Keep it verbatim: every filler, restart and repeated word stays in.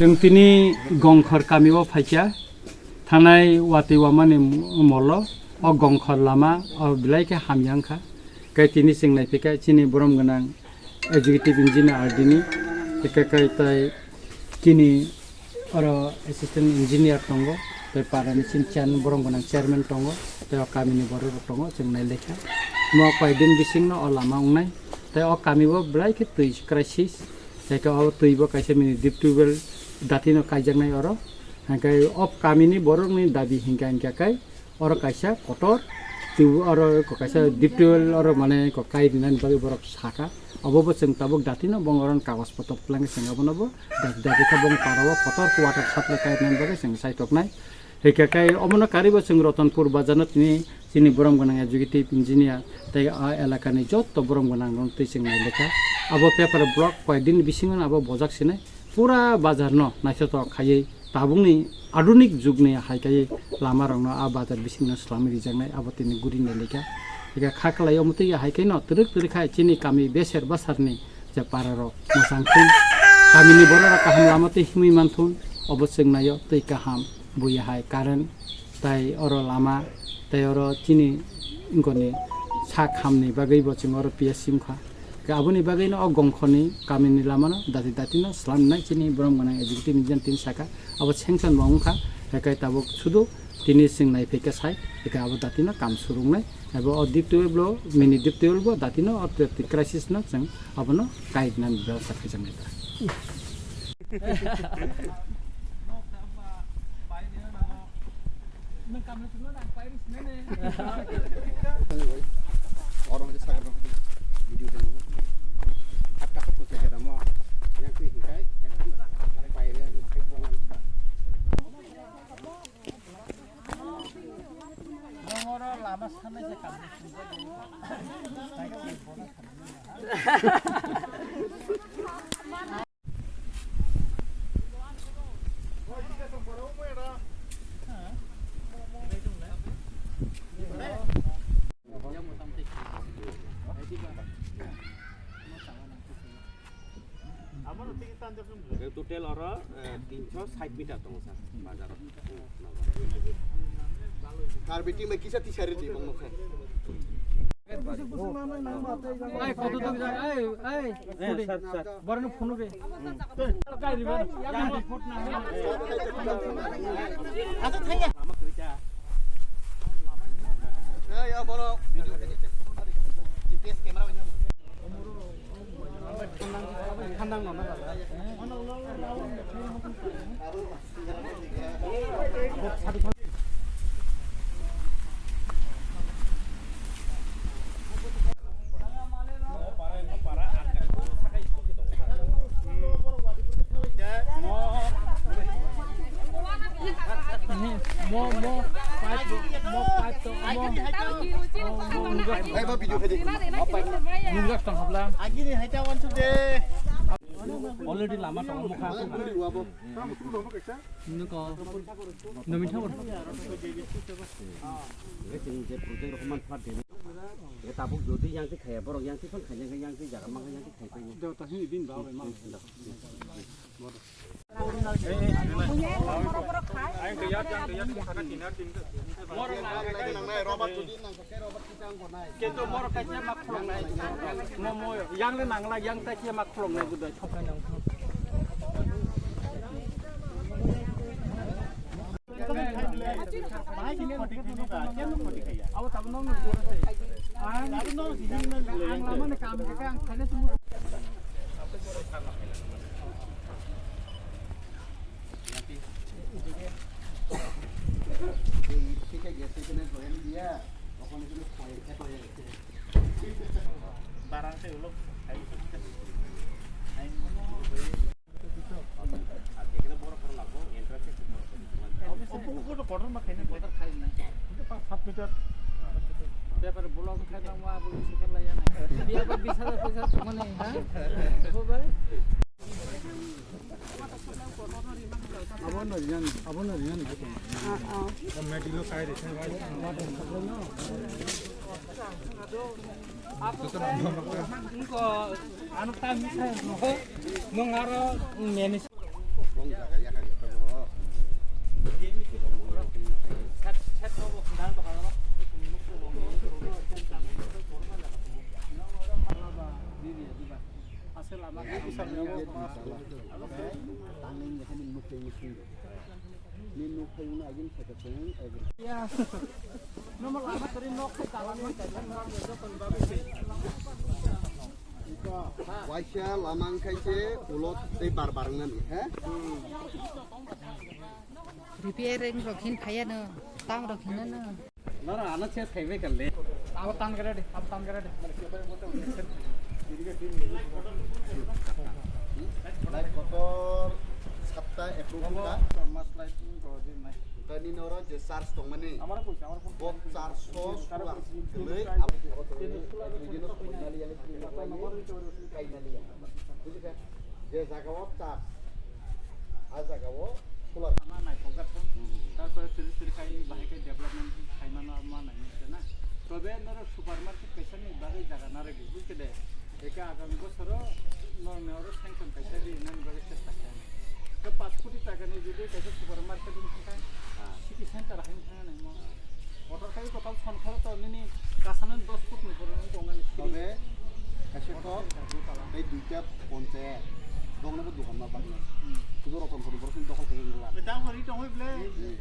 Chwng tini Gongkhor kamio phaikha, thanai watwi wamani molo, o Gongkhor lama, o belai khe hamya wngkha. Khe tini chwng naiphaikha chini borom gwnang executive engineer R D ni, khe, khe, khe tai chini oro assistant engineer tongo, tei parani chini chairman, borom gwnang chairman tongo, tei o kamini borok rok tongo, chwng nailaikha. Omo koidin bisingno o lama wngnai, tei o kamio belai khe twi crisis, tei khe o twibo kaisa mini deep tubewell datino kaijaknai oro, hingkhe o kamini borokni dabi hingka hingka khe, oro kaisa kotor, tei oro kaisa deep tubewell oro mane ko kai rinani bagwi borok saka. Obo bo chwng tabuk datino bong oro kagoj poto kwlangwi chwng abono bo dati dati khe bong parao kotor water supply kai rinani bagwi chwng saitoknai. Hingkhe kai omono karibo chwng Ratanpur bazarno tini chini borom gwnang executive engineer tei a elakani joto borom gwnang rok twi chwng nailekha. Abo paper block koidin bisingo abo bojak sinai. Pura bazar no naithotok khaiwi tabukni adunik jugni hai kaiwi lama rokno a bazar bisingno swlamwi rijaknai abo tini guri nailaikha. Ega kha khlai omo twi hai khe no twrwk twrwk khai chini kami beser basarni je para rok mwchang thun, kamini borok rok kaham lama twi himwi man thun, obo chwng naio twi kaham buya hai current. Tai oro lama, tai oro chini wngkoni sak hamni bagwi bo chwng oro P S C wngkha. Khe aboni bagwino o Gongkhorni kamini lamano dati datino swlamnai chini borom gwnang executive engineer tini saka, abo sanction bo wngkha, hai khe tabuk sudu tini chwng naiphaikha sai, hai khe abo datino kam surungnai, abo o deep tubewell bo, mini deep tubewell bo datino o crisis no chwng abono kainani bebostha khaijaknai ta. Total oro, eh, tinsho sait meter tongo sir, bazar o. Carpeting bai kisa tisari di bongno khe. Ai, koto duk jak, ai, ai, eh, sir, sir. Borok no phone be. Kai riba. Yang report na. Ei, ya, bolo. G P S camera. Mo, mo, pipe, mo, pipe to, mo. Nungjak tong habla. Already lama tong mokha. Nung ko. Nung mitha ko. Tabuk jodi yang khaya borok yang khaya yang khaya jaga mangkha yang khaya. Yang le nangla yang ta khe mak khulok nai budai. Paper block khai tangma, abo second lai ya nai. Dia ba bis hajar paisa tongmani, ha? Bo bai. Abono riyan, abono riyan. Ah, ah. Meeting lo kai re. Nung aro manage. Ni nuk phai wngna agini saka chwng agri. Waisa lama wngkha se ulo tei bar bar wngnani, he? Repairing rok hin phaiya no, tang rok hin no. Noro ano ses khaibai kal de. Abo tan gare de, abo tan gare de. Lai kotor sapta approve ka. Mas lai tu do din nai. Tani noro je charge tongmani. Amara koi, amara koi. Bo charge so suwa. Gele abo abo to. Bidino koi nali yani koi nali. Kai nali. Bujika? Je jaga o charge. A jaga o Khula. Ama naithokjak thung. Hmm. Tarpore tiri tiri khai bahai khe development khaimano ma nai se na. Tobe norok supermarket kaisa ni bagwi jaga narwgwi, bujhkhe de? Eka agami bosoro norok ni oro sanction kaisa ri nani bagwi chesta khlainai. To panch koti taka ni jodi kaisa supermarket wng thangkha, ah, city center hai wng thangkha nai mo. Kotor khai kotor son khoro to nini kasano dos foot ni pore wng tongmani. Tobe kaisa kok tei duita ponchayat, dogno bo dukan ma bagwi. Hmm. Kudo roton kotor borok sini dokol khai wngla. Beta hori tongwi ble. Hmm.